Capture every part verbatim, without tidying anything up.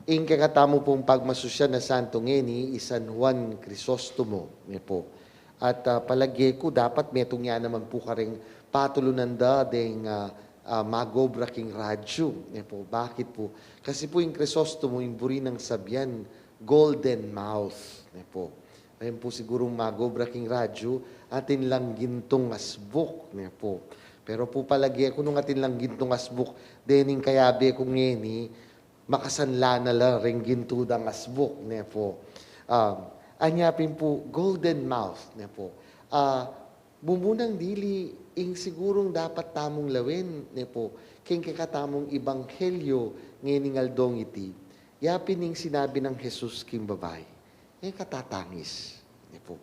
Ing kekatamu pung pagmasusyan a santo ngeni i San Juan Crisostomo, ne po. At, ah, palage ku dapat metung ya naman pu kareng patulunan da deng, ah, ah, magobra king radyu, ne po. Bakit po? Kasi po ing Crisostomo, ing buri nang sabian, golden mouth, ne po. Ayan po sigurung magobra king radyu, atin lang gintung asbuk, ne po. Pero po palage ku nung atin lang gintung asbuk, dening kayabe ku ngeni, makasanla na la reng gintu dang asbuk, ne po. Um, anya pin po, golden mouth, ne po. Ah, mumunang dili, ing sigurung dapat tamung lawen, ne po, king kekatamung ebanghelyo ngening aldong iti, ya pin ing sinabi nang Jesus king babai, e katatangis, ne po.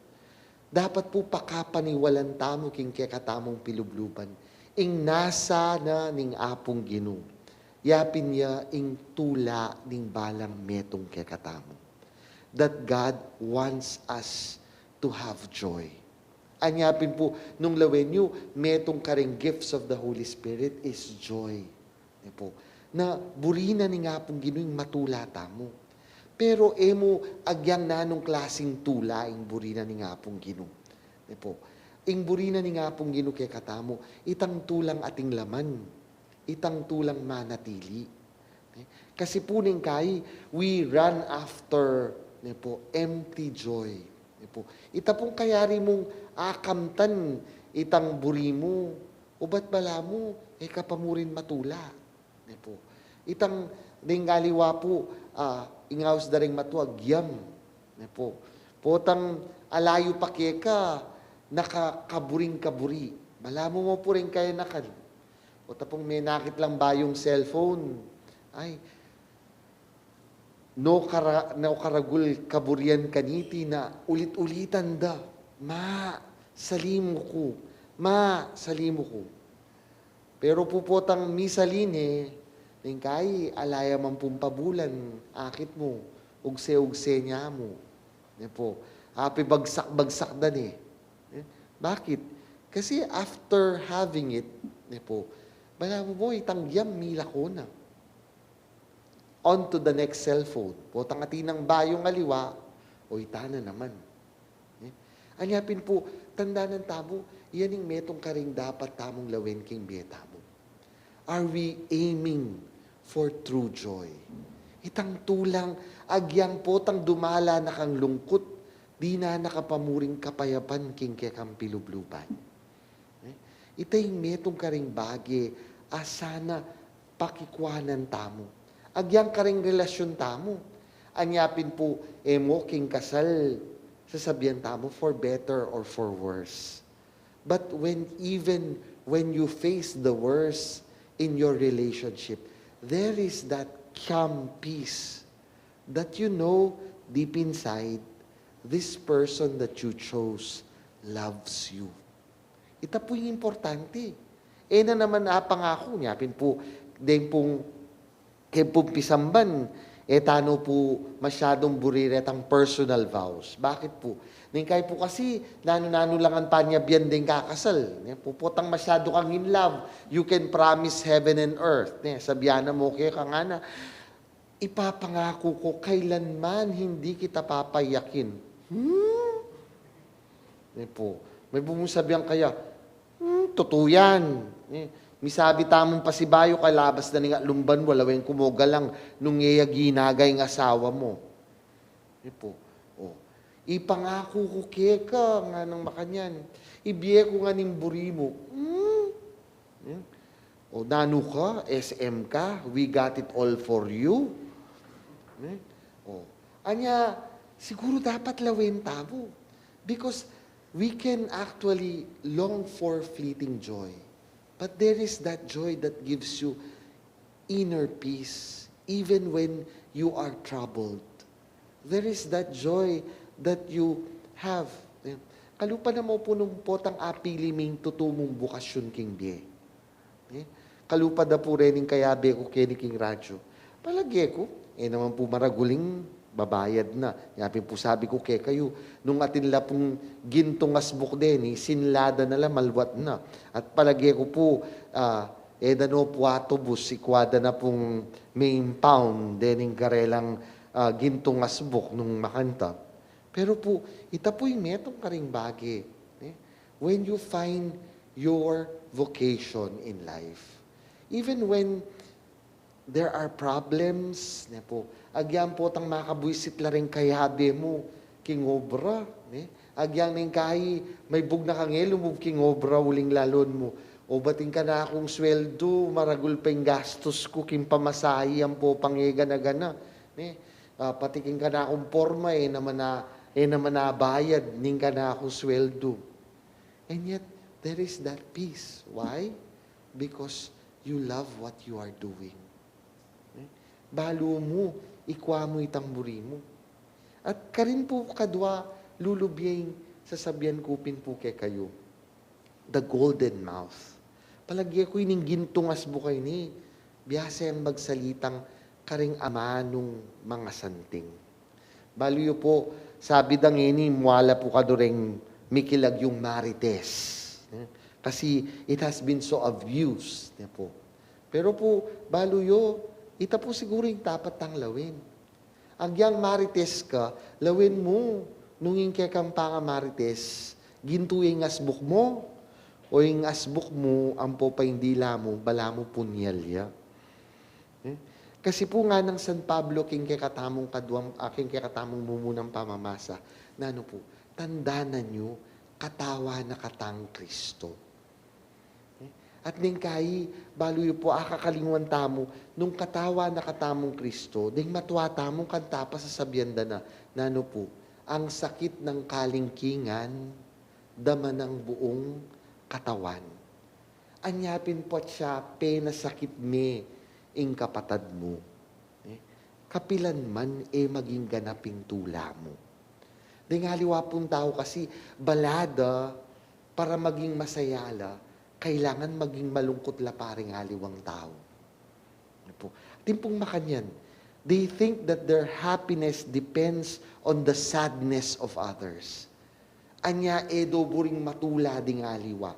Dapat po pakapaniwalan tamu king kekatamung pilubluban ing nasa na ning Apung Ginu. Ya pin ya ing tula ning balang metung kekatamu. That God wants us to have joy. Anya pin po, nung lawen yu, metung kareng gifts of the Holy Spirit is joy. Ne po. Na buri na ning Apung Ginu ing matula tamu. Pero e mu agyang nanung klasing tula ing buri na ning Apung Ginu. Ne po. Ing buri na ning Apung Ginu kekatamu, itang tulang ating laman, itang tulang manatili. Ne? Kasi po ning kai, we run after, ne po, empty joy. Ne po. Ita pung kayari mung akamtan itang buri mu, ubat balamu, e ka pa mu rin matula. Ne po. Itang deng aliwa po, ah, ing aus da reng matua, agyam. Ne po. Potang alayu pa keka, nakakaburing-kaburi. Balamu mo pu ring kayanakan. Pota pung menakit lang bayung cellphone. Ay, no kara-, no karagul kaburian kaniti na ulit-ulitan da. Ma, salimu ku. Ma, salimu ku. Pero pu potang misali ne, ning kai, ala ya man pung pabulan, akit mu, ugse-ugse ne mu. Ne po, apibagsak-bagsak da ne. Eh, bakit? Kasi after having it, ne po, balamu mo, itang agyam milako na. On to the next cellphone. Potang atin nang bayung aliwa, o ita na naman. Eh? Anya pin po, tandanan tamu, yan ing metung karing dapat tamung lawen king bie tamu. Are we aiming for true joy? Itang tulang, agyang potang dumala na kang lungkut, dinan na ka pa mu ring kapayapan king kekang pilubluban. Eh, ita ing metung karing bage a sana pakikuanan tamu. Agyang karing relasyun tamu. Anya pin pu, e mo king kasal, sasabian tamu, for better or for worse. But when, even when you face the worst in your relationship, there is that calm peace that you know deep inside, this person that you chose loves you. Ita pu ing importante. E na naman apangaku, nya pin pu, deng pung, keng pung pisamban, e tana pu masyadung buri retang personal vows. Bakit pu? Ning kai pu kasi, nanu-nanu lang ang panyabian deng kakasal. Nya pu, potang masyadu kang in love, you can promise heaven and earth. Nya, sabian na mu keka, ngana, ipapangaku ku kailanman hindi kita papaiyakin. Hmm? Nya pu, maybu mung sabian kaya, hmm, tutu yan. Eh, misabi tamung pasibayu, kalabas na ning atlung banua, lawen ku mo galang nung e ya ginaga ing asawa mu. Nya pu, o, ipangaku ku keka, nganang makanyan, ibie ku ngan ing buri mu. Hmm? Hmm? O, nanu ka, S M ka, we got it all for you. Hmm? O, anya, siguru dapat lawen tamu. Because we can actually long for fleeting joy. But there is that joy that gives you inner peace, even when you are troubled. There is that joy that you have. Eh, kalupa na mu pu nung potang apili ming tutu mung bukasyun king bie. Eh, kalupa da pu rening kayabe ku keni king radyu. Palage ku, e naman pu maragul ing babayad na. Nya pin pu sabi ku kekayu, nung atin la pung gintung asbuk deni, sinlada na la, malwat na. At palage ku pu, ah, E da no pu atubus, ikwa da na pung main pound dening karelang, ah, gintung asbuk nung makanita. Pero pu, ita pu ing metung karing bage, ne? When you find your vocation in life, even when there are problems, ne pu, agyang potang makabuisit la ring kayabe mu king obra, ne? Agyang neng kai, maibug na ka nge lumub king obra uling lalon mu, o ba't ing kanakung sweldu, maragul pa ing gastus ku king pamasahe ampo pang e gana-gana, ne? Ah, pati king kanakung porma, e naman a, e naman abayad ning kanakung sweldu. And yet, there is that peace. Why? Because you love what you are doing. Eh? Balu mu, ikwa mu itang buri mu. At karin pu kadwa, lulub ya ing sasabian ku pin pu kekayu. The golden mouth. Palage ku ining gintung asbuk a ini, biasa yang magsalitang karing amanung mangasanting. Balu yu pu, sabi da ngeni, muala pu kadu reng mikilagyung marites. Eh, kasi it has been so abused, ne pu. Pero pu, balu yu, ita pu siguru ing dapat tang lawen. Agyang marites ka, lawen mu, nung ing kekang pangamarites, gintu ya ing asbuk mu, o ing asbuk mu, ampo pa ing dila mu, balamu punyal ya. Eh? Kasi pu nganang San Pablo king kekatamung kaduang, ah, king kekatamung mumunang pamamasa, nanu pu, tandanan yu, katawan na katang Kristo. Eh? At neng kai, balu yu pu, akakalingwan tamu, nung katawan na katamung Kristo, deng matua tamung kanita pa sasabian da na, nanu pu, ang sakit ng kalingkingan, dama ng buong katawan. Anya pin pu atya penasakit me ing kapatad mu. Eh, kapilan man e maging ganap ing tula mu. Deng aliwa pung tau kasi bala da para maging masaya la, kailangan maging malungkut la pa ring aliwang tau. Atin pung makanyan, they think that their happiness depends on the sadness of others. Anya e do buring matula ding aliwa.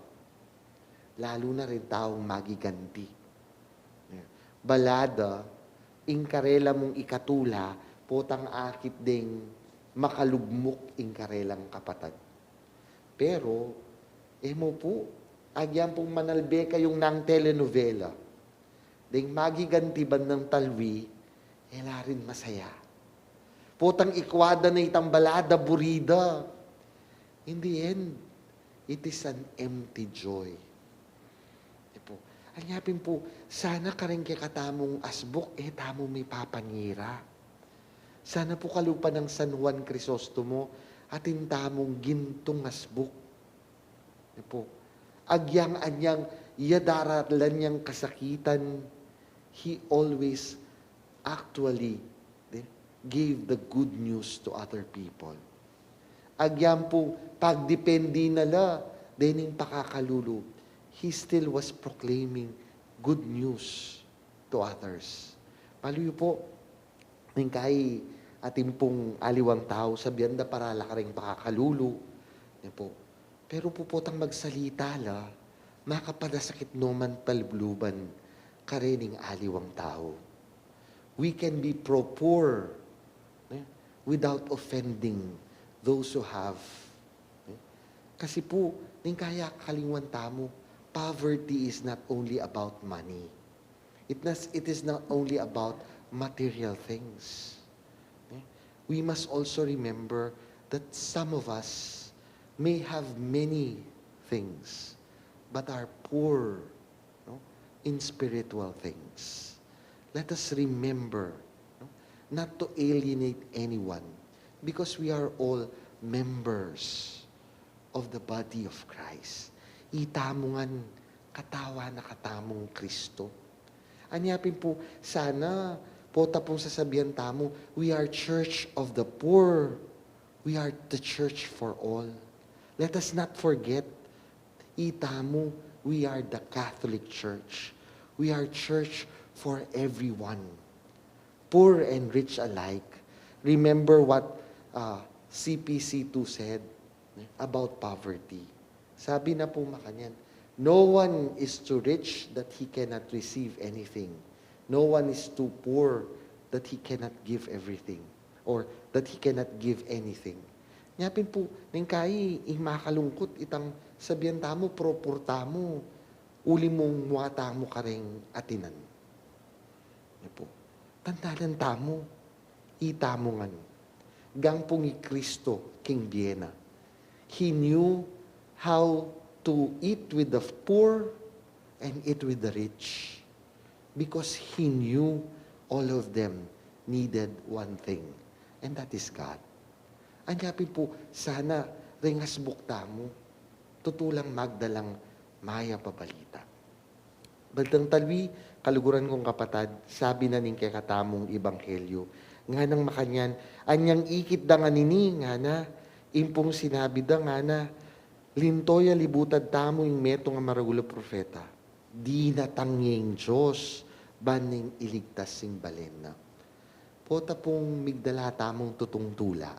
Lalu na ring taung magiganti. Bala da, ing karela mung ikatula, potang akit deng makalugmuk ing karelang kapatad. Pero, e mu pu, agyang pung manalbe kayung nang telenovela. Deng magiganti ban nang talwi, e la rin masaya. Potang ikwa da na itang bala da buri da. In the end, it is an empty joy. E pu, anya pin pu, sana kareng kekatamung asbuk, e tamu mipapanira. Sana pu kalupa nang San Juan Crisostomo, atin tamung gintung asbuk. E pu, agyang anyang ya daralan yang kasakitan, he always actually, eh, gave the good news to other people. Agyang pu pagdepende na la dening pakakalulu, he still was proclaiming good news to others. Balu yu pu, neng kai atin pung aliwang tau, sabian da para la kareng pakakalulu, ne pu. Pero pu potang magsalita la, makapadasakit no man palubluban karening aliwang tau. We can be pro-poor, eh, without offending those who have. Eh? Kasi pu, neng kai akalingwan tamu, poverty is not only about money. It nas-, it is not only about material things. Eh? We must also remember that some of us may have many things, but are poor, no, in spiritual things. Let us remember, no, not to alienate anyone, because we are all members of the body of Christ. Itamu ngan katawan na katamung Kristo. Anya pin pu, sana pota pung sasabian tamu, we are church of the poor. We are the church for all. Let us not forget, itamu, we are the Catholic Church. We are church for everyone, poor and rich alike. Remember what, uh, C P C two said, eh, about poverty. Sabi na pu makanyan, No one is too rich that he cannot receive anything. No one is too poor that he cannot give everything, or that he cannot give anything. Nya pin pu, neng kai, ing makalungkut, itang sabian tamu, propur tamu, uli mung mua tamu kareng atinan. Nya pu, tandalan tamu, itamu ngan. Gang pung i Kristo king bie na, he knew how to eat with the poor and eat with the rich, because he knew all of them needed one thing, and that is God. Anya pin pu, sana reng asbuk tamu, tutu lang magdalang mayap a balita. Bandang talwi, kaluguran kung kapatad, sabi na ning kekatamung ebanghelyu, nganang makanyan, anyang ikit da ngan ini, ngana, impung sinabi da, ngana, linto ya libutad tamu ing metung a maragul a propeta. Dinatang ya ing Dios, ban neng iligtas ing balen na. Pota pung migdala tamung tutung tula.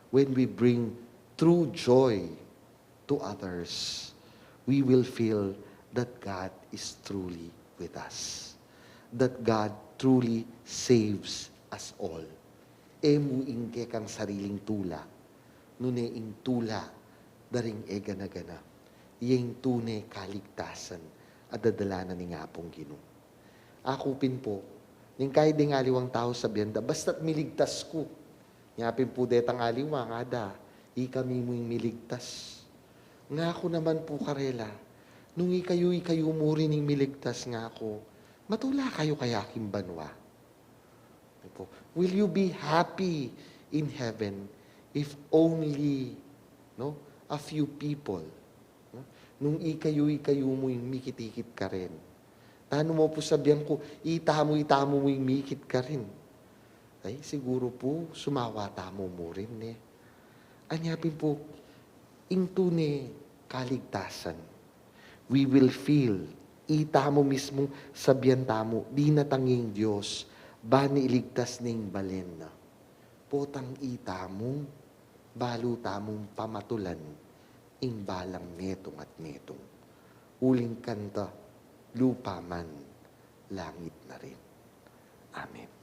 When we bring true joy to others, we will feel that God is truly with us, that God truly saves us all. E mu ing kekang sariling tula, nune ing tula da ring e gana-gana, ya ing tune kaligtasan a dadala na ning Apung Ginu. Aku pin pu, neng kai deng aliwang tau sabian da, basta't miligtas ku. Nya pin pu detang aliwa ngada, ikami mu ing miligtas. Ngaku naman pu karela, nung ikayu, ikayu mu rin ing miligtas ngaku, matula kayu kaya king banua? Will you be happy in heaven if only, no, a few people, no? Nung ikayu, ikayu mu ing mikit-ikit karin. Tanu mu pu sabian ku, itamu, itamu mu ing mikit karin. Ay, siguru pu, sumawa tamu mu rin, ne? Anya pin pu, ing tune kaligtasan. We will feel, itamu mismu sabian tamu, dinatang ing Dios, ban iligtas ne ing balen na. Potang itamu, balu tamung pamatulan, ing balang metung at metung. Uling kanta, lupa man, langit na rin. Amen.